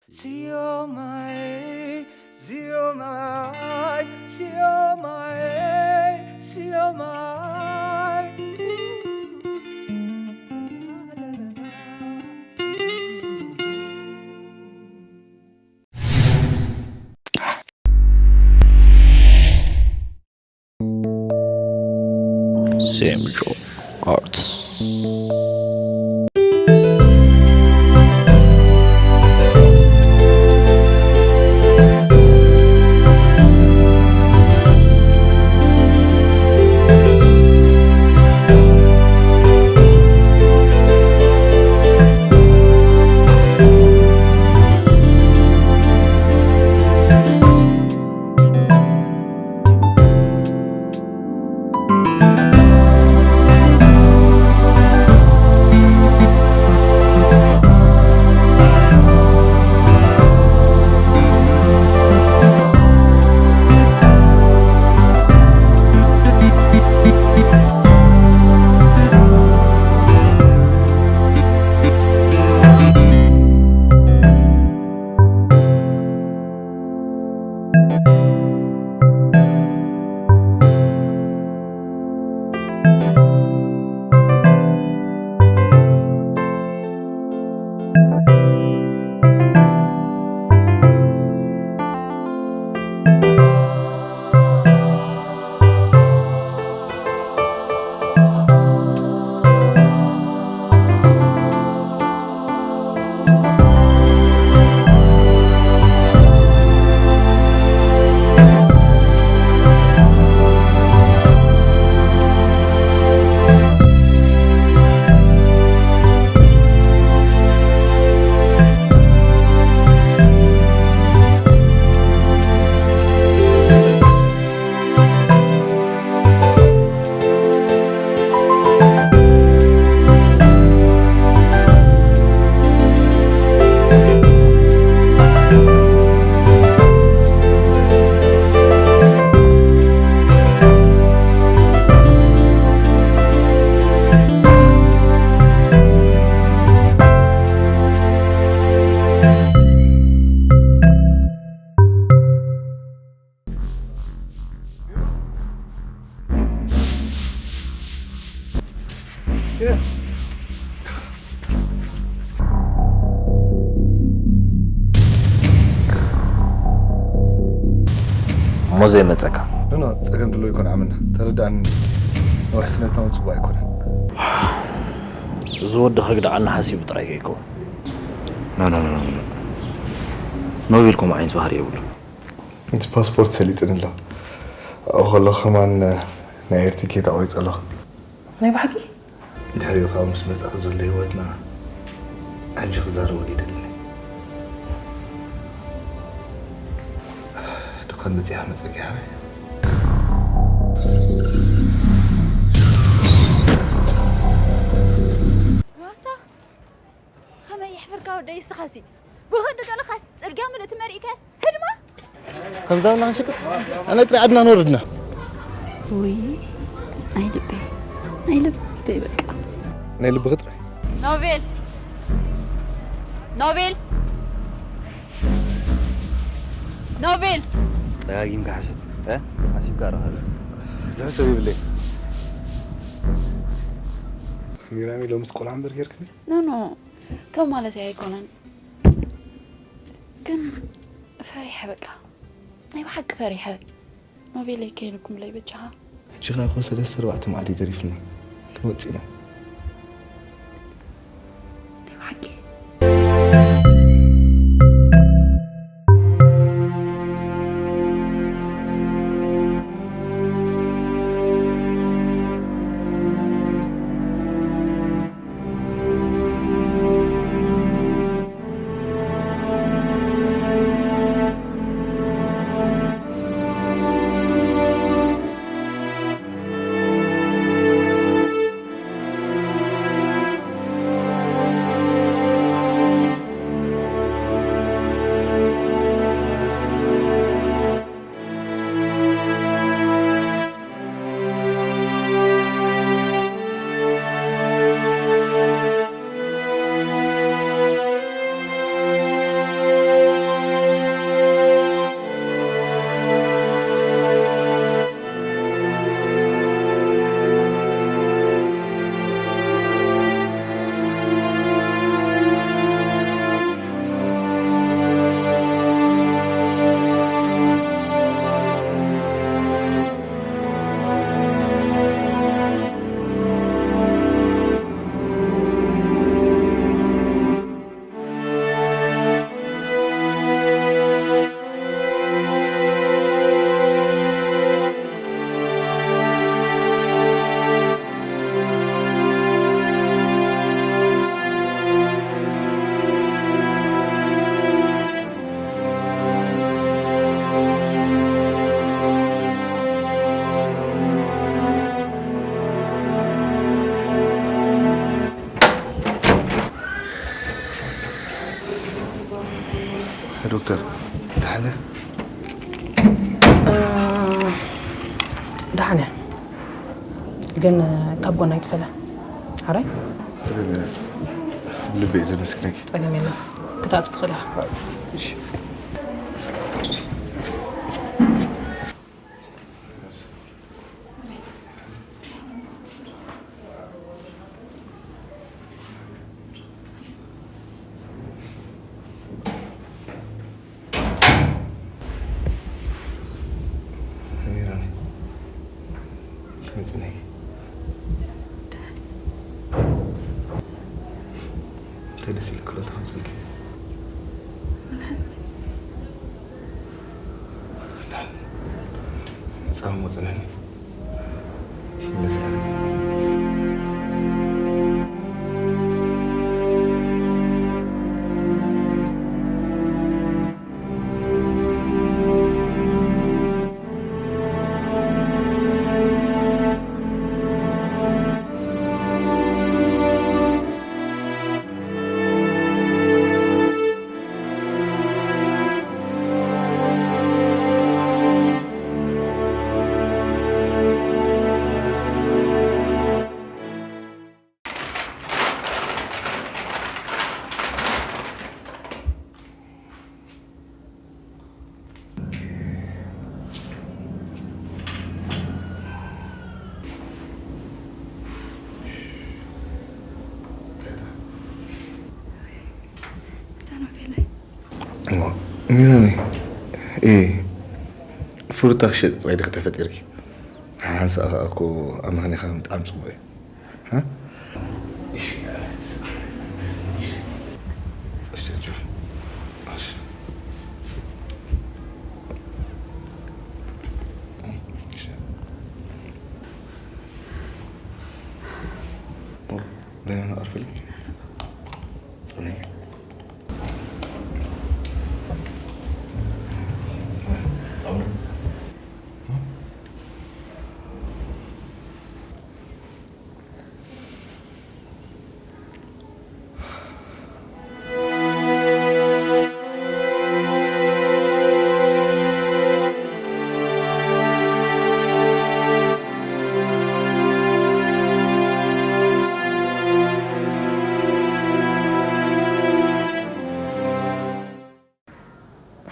Siomai, siomai, siomai, siomai. Semjo Arts. እሞ ዘይመጸካ? ኖ፣ ኖ፣ ጸገም ድሎ ይኮን ኣምና። ተረዳእኒ። ንውሕስነትና እውን ጽቡቕ ኣይኮነን። እዚ ወዲ ከግድዓና ሓሲቡ ጥራይ ከይከውን። ኖ፣ ኖ፣ ኖ፣ ኖ፣ ኖ። ኖቤል ከምኡ ዓይነት ባህሪ የብሉ። እቲ ፓስፖርት ሰሊጥኒ ኣሎ። ኣብኡ ከለኹ ከማን ናይ ኤር ቲኬት ኣቑሪጸ ኣለኹ። ናይ ብሓቂ? ድሕሪኡ ካብኡ ምስ መጻእኺ ዘሎ ህይወትና ሕጂ ክዛረበሉ ይደልን። ድኳን መጺኣ መጸኪ ሓበይ። ዋታ? ከመይ የሕፍርካ ወደይ እስኻሲ? ብኸንዲ ገለኻስ ጽርግያ ምልእቲ መሪእካያስ ህድማ? ከምዛ ብልና ክንሽቅጥ? ኣነ ጥራይ ዓድና ንወርድና። ውይ፣ ናይ ልበይ፣ ናይ ልበይ በቃ። ናይ ልብኺ ጥራይ። ኖቤል! ኖቤል! ኖቤል! ደጋጊምካ ሓስብ፣ እ? ሓሲብካ ርኸብ። ዝሕሰብ ይብለይ። ሚራሚ፣ ሎምስ ቆልዓ እምበር ጌርክኒ? ኖ፣ ኖ፣ ከም ማለተይ ኣይኮነን። ግን ፈሪሐ በቃ። ናይ ብሓቂ ፈሪሐ። ኖቤለይ ከይንኩምለይ በጃኻ። ሕጂ ኸኣ እኮ ሰለስተ ኣርባዕተ መዓልቲ ተሪፍና። ክንወጽእ ኢና። ናይ ብሓቂ። ዶክተር፣ ደሓን እያ? እ፣ ደሓን እያ። ግን ካብ ጎና ኣይትፈለ። ሓራይ? ጸገም የለን። ልበይ ዘመስግነኪ። ጸገም የለን። ክትኣቱ ትኽእል ኢኻ። እሺ። እንታይ ደስ ኢልክ ኣሎ ተቐምጸልኪ? ጻም ወጽነኒ። ሚራሚ፣ እ፣ ፍሩታ ክሸጥ ጥራይ ዲኺ ተፈጢርኪ? ሓንሳእ ከኣ እኮ ኣመኽኒኻ ምጥዓም ጽቡቕ እዩ። ሃ? እሺ፣ እሺ፣ እሺ። እሺ። ደህና ነበር ፈልግ። ጸናኝ።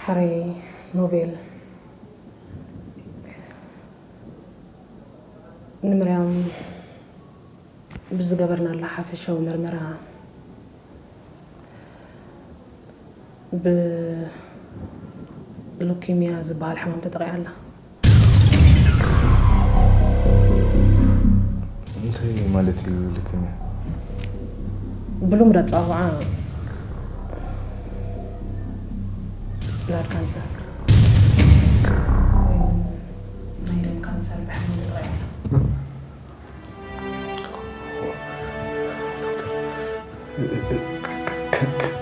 ሕራይ ኖቤል፣ ንምርያም ብዝገበርናላ ሓፈሻዊ መርመራ፣ ብሉኪምያ ዝበሃል ሕማም ተጠቒዓ ኣላ። እንታይ ማለት እዩ ሉኪምያ? ብልሙድ ኣጸዋውዓ ብላድ ካንሰር ወይ እውን ናይ ደም ካንሰር ብሕማም ተጠቒዓ ኣላ።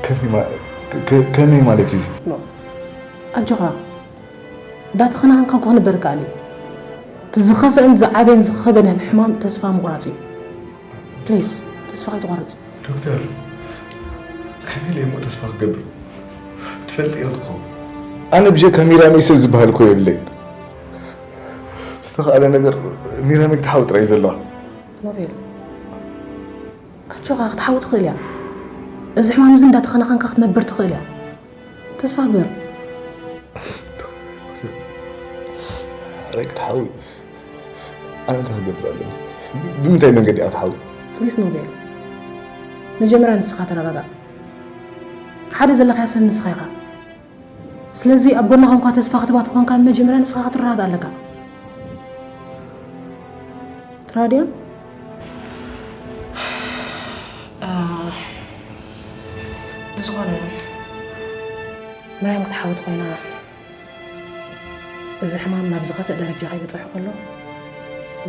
ከመይ ማ-፣ ከ-፣ ከመይ ማለት እዩ እዚ? ኖ። ኣጆኻ። እንዳተኸናኸንካ እኮ ክነበር ይከኣል እዩ። እቲ ዝኸፍአን ዝዓበየን ዝኸበደን ሕማም ተስፋ ምቑራጽ እዩ። ፕሊዝ፣ ተስፋ ከይትቖርጽ። ዶክተር፣ ከመይ ኢለ እሞ ተስፋ ክገብር? ትፈልጢ ኢኺ እኮ። ኣነ ብጀካ ሚራመይ ሰብ ዝበሃል እኮ የብለይ። ዝተኻእለ ነገር ሚራመይ ክትሓዊ ጥራይ እዩ ዘለዋ። ኖቤል፣ ኣጆኻ ክትሓዊ ትኽእል እያ። እዚ ሕማም እዚ እንዳተኸናኸንካ ክትነብር ትኽእል እያ። ተስፋ ግበር። ሕራይ ክትሓዊ ኣነ እንታይ ክገብር ኣለኒ? ብምንታይ መንገዲ እያ ክትሓዊ? ፕሊስ ኖቤል፣ መጀመርያ ንስኻ ተረጋጋእ። ሓደ ዘለኻያ ሰብ ንስኻ ኢኻ። ስለዚ ኣብ ጎና ኮንኳ ተስፋ ክትባ ተኾንካ መጀመርያ ንስኻ ክትረጋጋእ ኣለካ። ትራድዮ? አ፣ ብዝኾነ መርያም ክትሓውት ኮይና፣ እዚ ሕማም ናብ ዝኸፍእ ደረጃ ከይበጽሐ ከሎ፣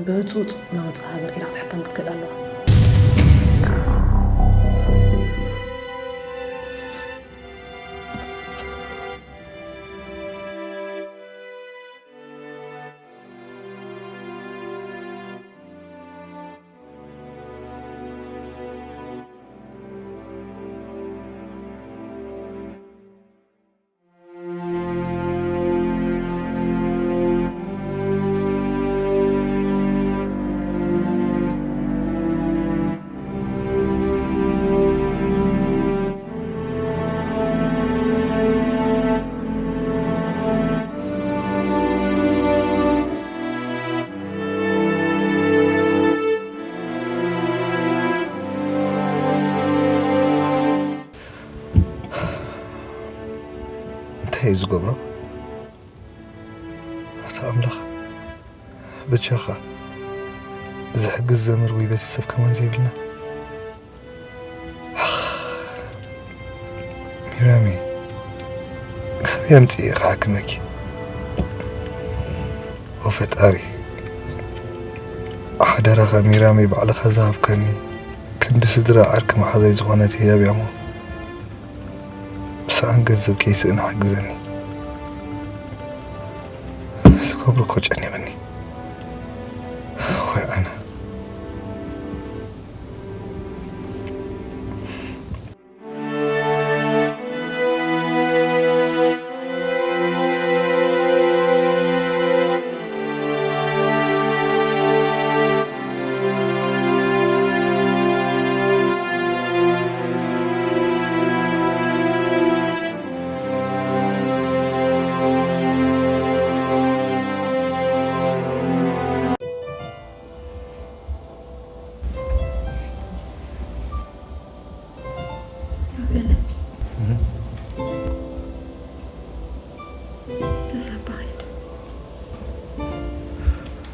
ብህጹጽ ናብ ወጻኢ ሃገር ከይዳ ክትሕከም ክትክእል ኣለዋ። እንታይ እዩ ዝገብሮ? ኣታ ኣምላኽ፣ በጃኻ ዝሕግዝ ዘመድ ወይ ቤተሰብ ከማን ዘይብልና። ሚራሚ፣ ካበይ ኣምጺኤ ክሓክመኪ? ኦ ፈጣሪ፣ ሓደራኻ ሚራሚ፣ ባዕልኻ ዝሃብካኒ፣ ክንዲ ስድራ ዓርኪ መሓዛይ ዝኾነት ህያብ እያ እሞ፣ ብሰኣን ገንዘብ ከይስእን ሓግዘኒ። ዝገብሮ እኮ ጨኒቐኒ። ወይ ኣነ።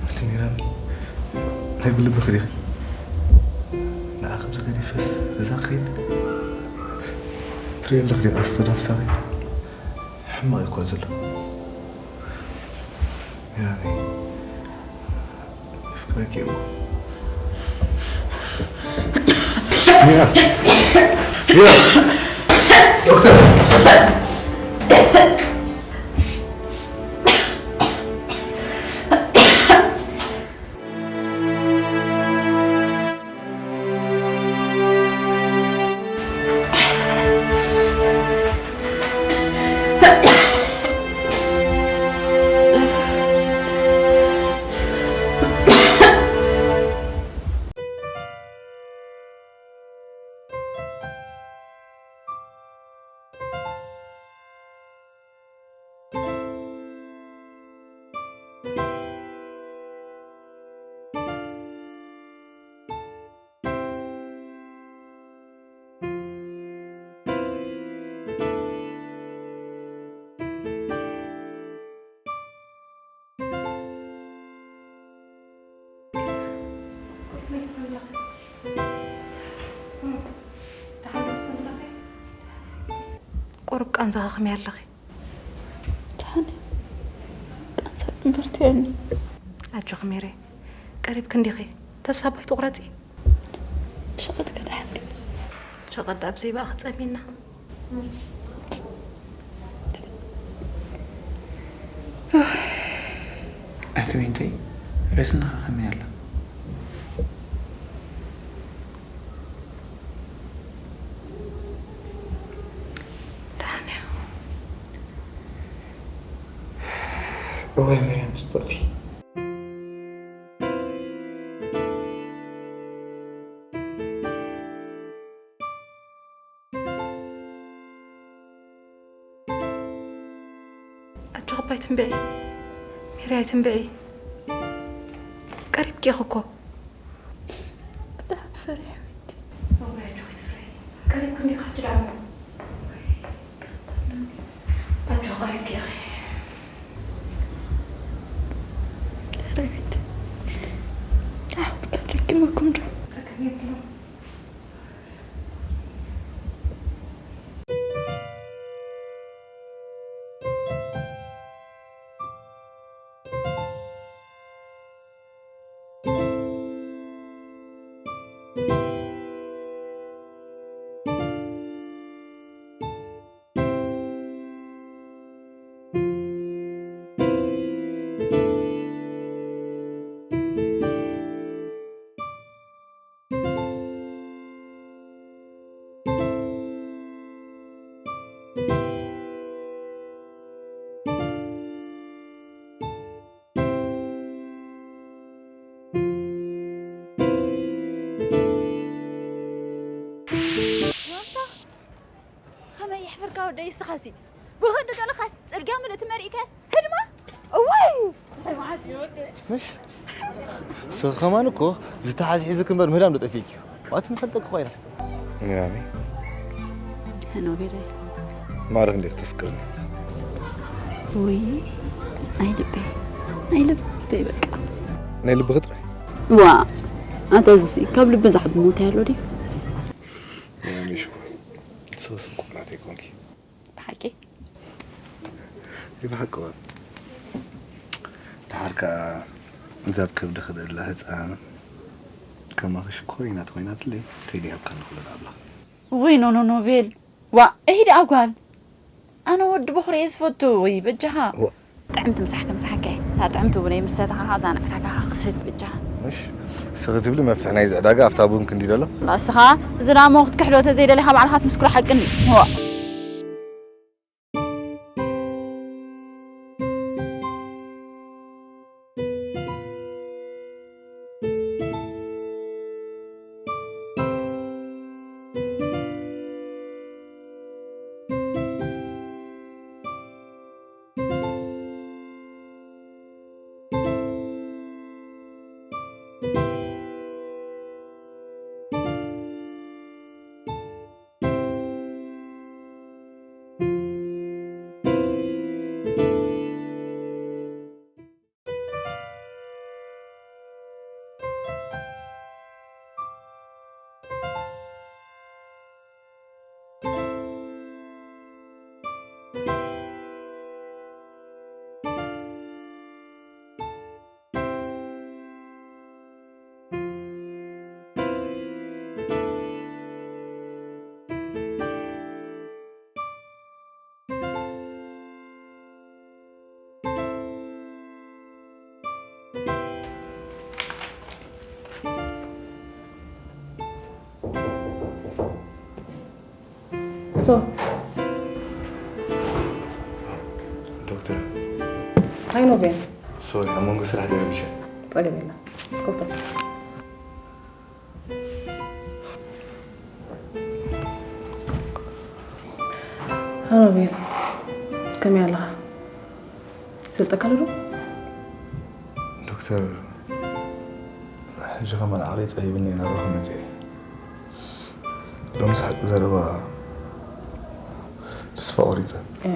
ኣቲ ሚራን፣ ናይ ብልብኺ ዲኺ? ንዓ ከምዚ ገዲፈስ እዛ ክኸይድ ትሪኢ ኣለኺ ዲኺ? ኣስተናፍሳኺ ሕማቕ እዩ እኮ ዘሎ። ሚራን፣ ፍቅረኪ እኮ። ሚራ! ሚራ! ዶክተር! ቁሩብ ቃንዛኻ ከመይ ኣለኺ? ደሓን እየ። ቃንዛ እምበር ትበኒ። ኣጆኺ ሜሬ፣ ቀሪብኪ እንዲኺ። ተስፋ ባይትቑረጺ። ሸቐጥ ከድሓን ድዩ? ሸቐጥ ኣብ ዘይባኣ ክጸሚና። ኣቲ ዊንተይ፣ ርእስና ከ ከመይ ኣላ? ደሓን እያ። እዋይ መርያም ጽብቕቲ። ኣጆኺ እባ ኣይትንብዒ ሜሪ፣ ኣይትንብዒ። ቀሪብኪ ኢኺ እኮ። ብጣዕሚ ፈሪሐ ወዲ። እዋይ ኣጆኺ ኣይትፍርሒ። ቀሪብኪ እንዲኺ ሕጂ ደኣ እሞ። ኣጆኺ ቀሪብኪ ኢኺ። ረቢት። ጻሕፍት ከለኪ መኩም ዶ? ጸገም የብሉን። ከመይ የሕፍርካ ወደይ እስኻሲ? ብኸንዲ ገለኻስ ጽርግያ ምልእቲ መሪእካስ ህድማ? እዋይ! ምሽ? እስኺ ከማን እኮ ዝተሓዝሒዝክ እምበር ምህዳም ዶ ጠፊእኪ እዩ? ዋት ንፈልጠኪ ኮይና። ሚራሚ። ኖቤለይ። ማዕረ ክንደይ ክተፍቅርኒ? ውይ ናይ ልበይ ናይ ልበይ በቃ ናይ ልብኺ ጥራይ ዋ ኣታ እዚ ካብ ልቢ ዝዓቢ ሞት ያሎ ድዩ ያኔ ሽኮር ሰው ስንቁ ናት ይኮንኪ ብሓቂ ይብሓቂ ዋ ድሓር ከኣ እዛ ኣብ ከብድኺ ደላ ህፃን ከማኺ ሽኮር ኢናት ኮይናትለይ ተይዲ ሃብካ ንኽሉ ንኣምላኽ ውይ ኖ ኖ ኖቬል ዋ እሂ ደኣ ጓል ኣነ ወዲ በኹሪ እየ ዝፈቱ ወይ በጃኻ ዋ- ጥዕምቲ ምሳሕከ ምሳሕከ እታ ጥዕምቲ እውን ምስሰተኻ እዛ ንዕዳጋ ክፍት በጃኻ ምሽ ስኺ ትብሊ መፍትሕ ናይዚ ዕዳጋ ኣብታ ቡን ክንዲ ደሎ ንስኻ እዚ ዳሞ ክትክሕዶ ተዘይደሊኻ ባዕልኻ ትምስክሮ ሓቂ እንዲ ዋ እቶ ዶክተር ሃይ ኖቬል ሶሪ ኣብ መንጎ ስራሕ ደረብሸ ጸገም የለን። እስከ ውሰድ። ሃይ ኖቬል ከመይ ኣለኻ? ይሰልጠካ ኣሎ ዶ? ዶክተር ሕጂ ከማን ዓቕሊ ጸቢብኒ ናባኺ መጽየ ሎምስ ሓቂ ዘረባ ተስፋ ቆሪጸ እ፣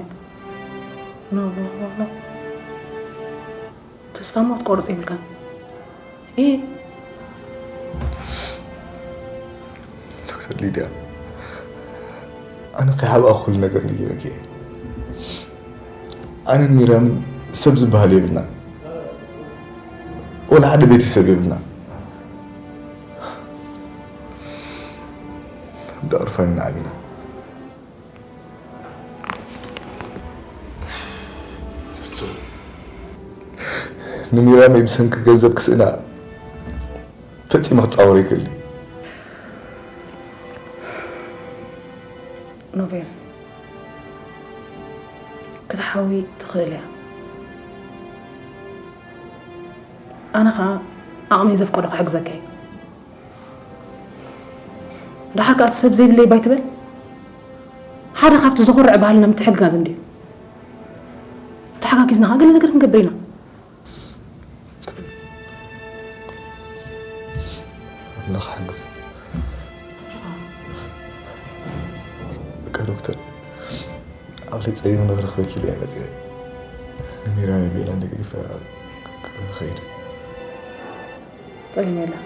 ኖ ኖ ኖ ኖ ተስፋ ሞ ክትቆርጽ የብልካን። እ፣ ዶክተር ሊድያ ኣነ ከይሓብኣ ኩሉ ነገር ነጊረኪ እየ ኣነን ሚራምን ሰብ ዝበሃል የብልና ወላ ሓደ ቤተሰብ የብልና እንዳ ኦርፋን ኢና ዓቢና ፍጹም ንሚራመይ ብሰንኪ ገንዘብ ክስእና ፈጺመ ክጻወር ይክእል ኖቬል ክትሓዊ ትኽእል እያ። ኣነ ኸዓ ዓቕመይ ዘፍቀዶ ክሕግዘካ እየ። ደሓር ከኣ ሰብ ዘይብለይ ባይ ትበል። ሓደ ካብቲ ዘኹርዕ ባህልና ምትሕግጋዝ እንድዩ። ተሓጋጊዝና ኸዓ ገለ ነገር ክንገብር ኢና። ኣምላኽ ሓግዝ በቃ ዶክተር ዓቕሊ ጸቢቡ ንክረኽበኪ ኢለ እየ መፅአ ንሚራሚ ቤላ እንደገዲፈ ክኸይድ ጸገም የለን።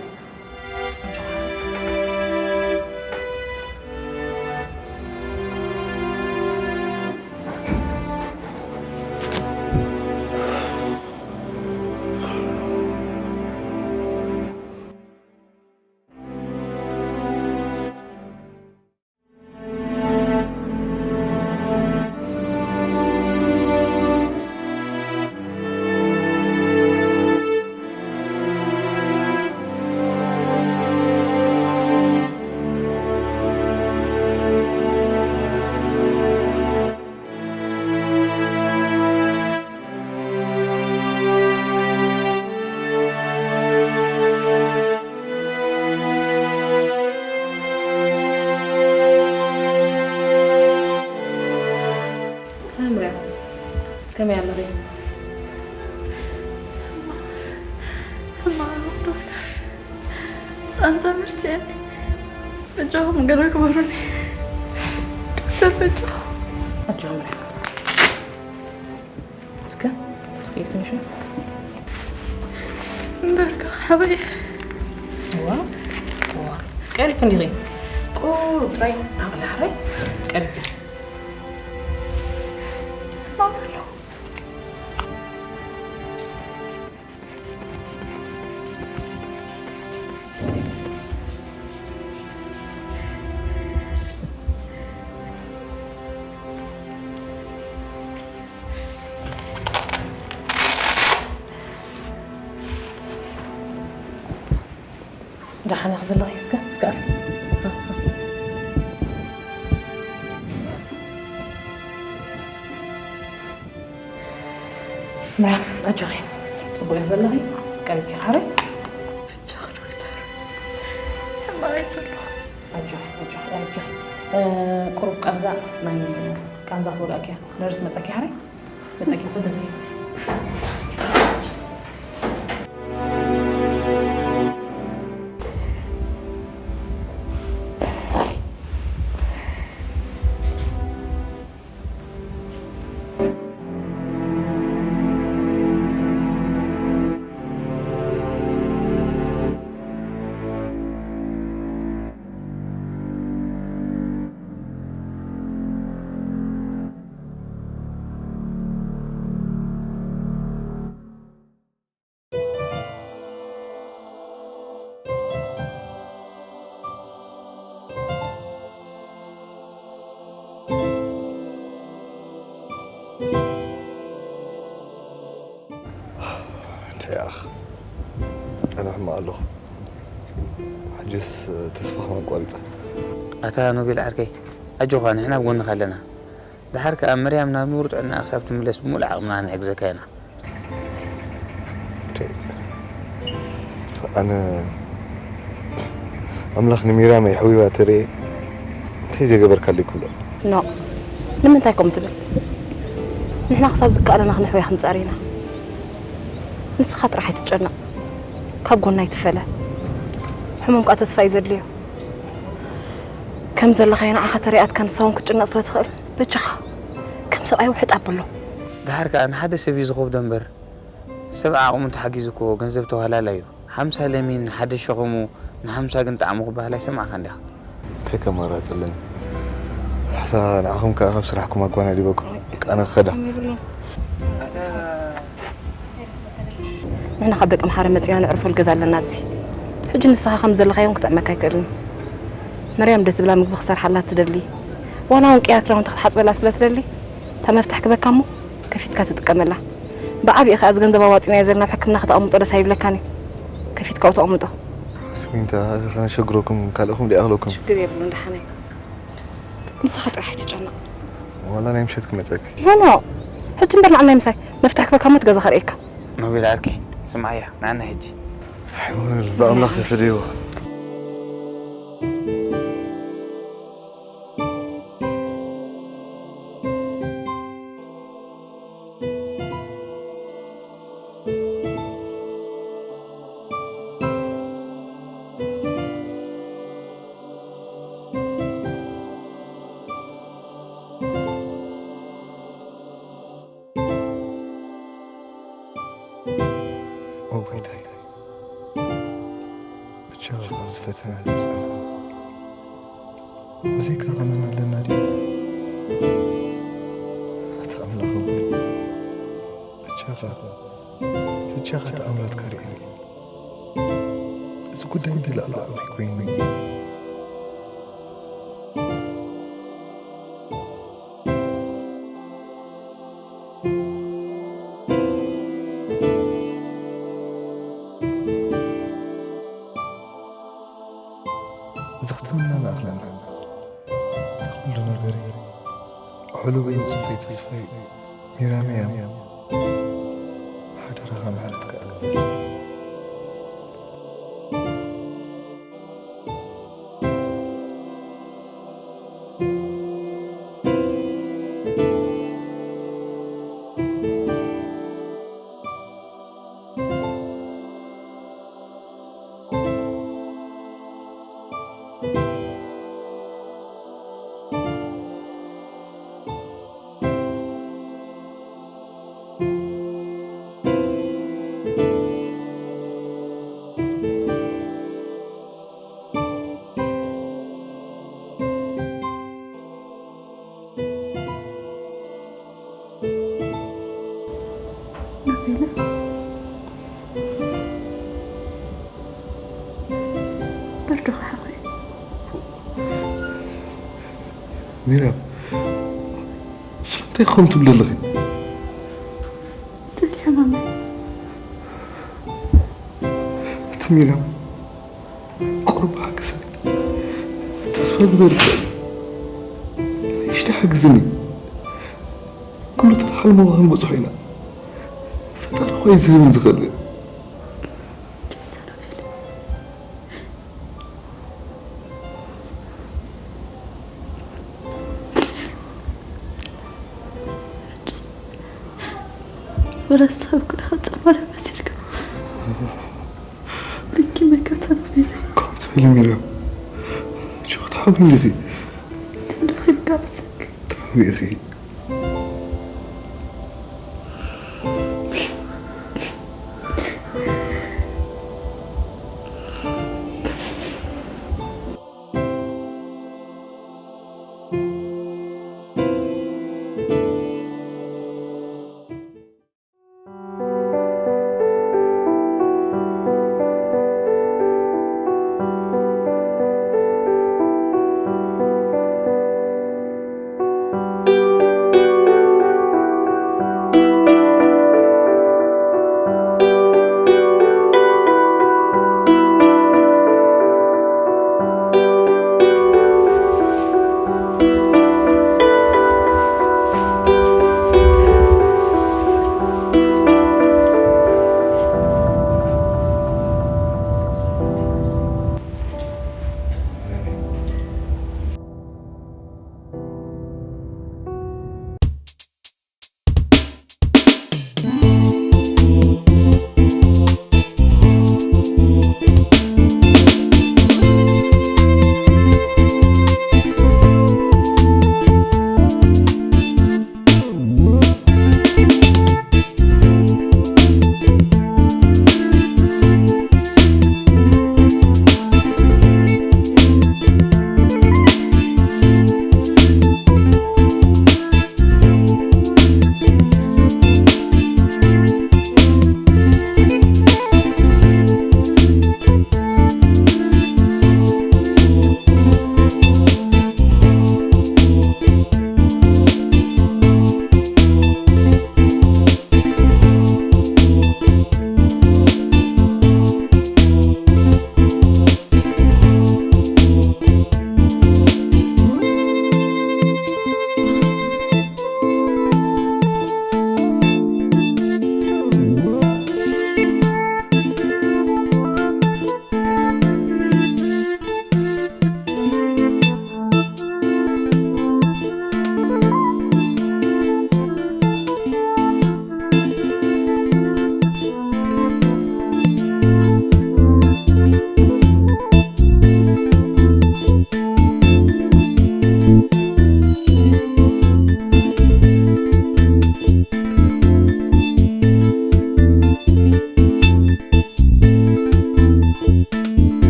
መምርያ ከመይ ኣለኺ? ሕማቕ ዶክተር ኣንዛ ምርትየኒ በጃኹም ገለ ግበሩኒ ዶክተር በጃኹም ኣጆ መምርያ እስከ እስከ ኢድክን ሽው እምበርካ ሓበይ እዋ እዋ ቀሪክ እንዲሪ ቁሩብ ጥራይ ኣቕላሕረይ ቀሪክ ደሓን ኢኺ ዘለኺ? እስከ እስከ ኣፍ ምራን ኣጆኺ፣ ጽቡቕ ኢኺ ዘለኺ። ቀሪብኪ ካረይ ፍቻ ዶክተር፣ ሕማቕ እየ ዘለኹ። ኣጆኺ ኣጆኺ፣ ቀሪብኪ። ቁሩብ ቃንዛ፣ ናይ ቃንዛ ትወልኣኪ እያ። ነርስ መጸኪ ካረይ መጸኪ ሰደት እንታይ ኣኽ ኣነ ሕማቕ ኣለኹ። ሕጅስ ተስፋ ከማን ቋሪጸ። ኣታ ኖቤል ዓርከይ ኣጆኻ ንሕና ኣብ ጎንኻ ኣለና። ደሓር ከኣ መርያም ናብ ንቡር ጥዕናኣ ክሳብ ትምለስ ብምሉእ ዓቕምና ክንሕግዘካ ኢና። ኣነ ኣምላኽ ንሚርያም የሕዊባ ተርእየ እንታይ ዘይገበርካለይ ኩሎ። ኖ ንምንታይ ከምኡ ትብል? ንሕና ክሳብ ዝከኣለና ክነሕውያ ክንጸር ኢና። ንስኻ ጥራሕ ኣይትጨነቕ፣ ካብ ጎና ኣይትፈለ። ሕሙም ከኣ ተስፋ እዩ ዘድልዮ። ከም ዘለኻዮ ንዓኻ ተሪኣትካ ንሳ እውን ክትጭነቕ ስለ ትኽእል በጃኻ ከም ሰብኣይ ውሕጥ ኣብሎ። ደሓር ከኣ ንሓደ ሰብ እዩ ዝኸብዶ እምበር ሰብ ዓቕሙ እንተሓጊዙ እኮ ገንዘብ ተዋህላላይ እዩ። ሓምሳ ለሚን ንሓደ ሸኸሙ ንሓምሳ ግን ጣዕሙ ክበሃል ኣይሰማዕካን ዲኻ? እንታይ ከማራጺ ኣለኒ? ሕሳ ንዓኹም ከኣ ካብ ስራሕኩም ኣጓናዲበኩም። በቃ ኣነ ክኸዳ። ንሕና ካብ ደቂ መሓረ መጺና ነዕርፈሉ ገዛ ኣለና ኣብዚ። ሕጂ ንስኻ ከም ዘለኻዮ እውን ክጥዕመካ ኣይክእልን እዩ። መርያም ደስ ዝብላ ምግቢ ክሰርሓላ ትደሊ። ዋላ እውን ቅያር ክዳውንቲ ክትሓጽበላ ስለ ትደሊ እታ መፍትሕ ክበካ እሞ ከፊትካ ትጥቀመላ። ብዓቢኡ ከኣ እዚ ገንዘብ ኣዋጺናዮ ዘለና ኣብ ሕክምና ከተቐምጦ ደስ ኣይብለካን እዩ። ከፊትካ ተቐምጦ። ስሚንታ ከነሸግረኩም ካልእኹም ዲኣኽለኩም። ሽግር የብሉን ደሓነይ። ንስኻ ጥራሕ ኣይትጨነቕ። ዋላ ናይ ምሸት ክመጸኪ። ኖ ኖ። ሕጂ እምበር ንዓናይ ምሳይ መፍትሕ ክበካ እሞ እቲ ገዛ ከርእየካ። ኖቤል ዓርከይ ስምዓያ ንዓና ሕጂ። ብኣምላኽ ተፈደይዎ። ኦ ጎይታይ፣ ብቻኻ ካብዚ ፈተና ዘውፅኣና። ብዘይካኻ መን ኣለና ድዩ? ኣታ ኣምላኽ ኣቦይ፣ ብቻኻ፣ ብቻኻ ተኣምራትካ ርእየኒ። እዚ ጉዳይ እዚ ልዕሊ ዓቕመይ ኮይኑ እዩ። እዚ ክትምና ንኣኽለና። ኩሉ ነገረይ፣ ዕሉበይ፣ ንጹፈይ፣ ተስፋይ፣ ሚራምያም፣ ሓደራኻ ምሕረትካ ኣዝዘለይ። ብርዱ ክሓቑ። ሚርያም፣ ስለምንታይ ከምኡ ትብሊ ኣለኺ? እንታይ ሕማም? እቲ ሚርያም ቁሩብ ሓግዝኒ። ተስፋ ግበሪ። ንእሽተይ ሓግዝኒ። ኩሉ ተራ ሕልምኻ ክንበጽሖ ኢና። ፈጣሪ እኮ እዩ ዝህብን ዝኸልእን። ወረሳብ ክኣ ጸመረ መሲልካ። ልኪ መከተሉ ቢሉ። ከምኡ ትበሊ ሚርያም። ጆ፣ ትሓዊ ኢኺ። ትንዶ ኺልካ ብሰክ። ትሓዊ ኢኺ።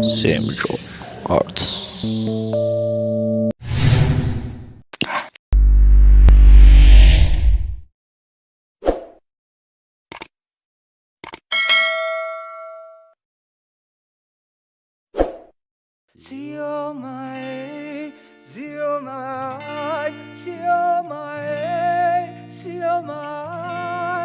Semjo Arts. Siomai, siomai, siomai, siomai.